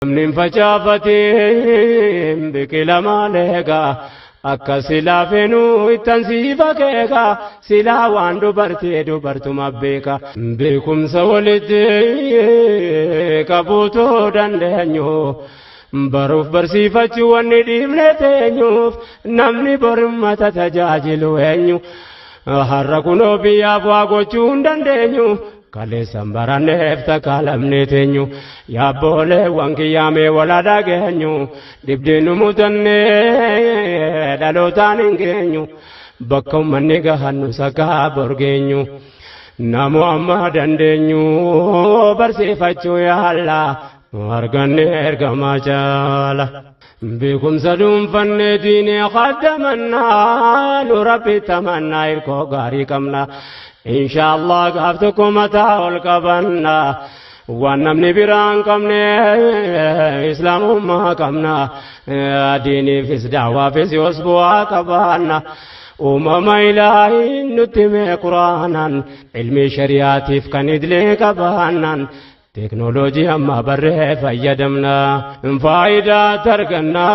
Namni hin facaafatiin biqila maaleegaa akka silaa fenuu ittan siifa keekaa silaa waan dubartii dubartuma beeka. Beekumsa walitti qabuutu dandeenyu. Baruuf barsiifachuu wanni dhiifne teenyuuf namni borummata tajaajilu eenyu. Har'a kunoo biyyaaf waa gochuu hin dandeenyu. Kaleessan baranneef takka lamne teenyu yaabbooleewwan kiyyaamee wala dhageenyu dhibdeen nu mudannee dhalootaan hin geenyu bakka uummanni gahannu sakkaa borgeenyu namu amma dandeenyu barsiifachuu yaalla arganne ergamaa caala. Beekumsa dhuunfannee diinee qaddamannaa nu rabbi tamannaa hirkoo gaarii qabna. Inshaallah gaaf tokko mataa ol qabanna. Waan namni biraan qabne islaamummaa qabna. Diiniifis daawaafis yoos bu'aa qabaanna. Uumama ilaahiin nutti mee quraanaan ilmi shari'aatiif kan idilee qabaannaan. Teeknooloojii amma barree fayyadamna faayidaa targanna.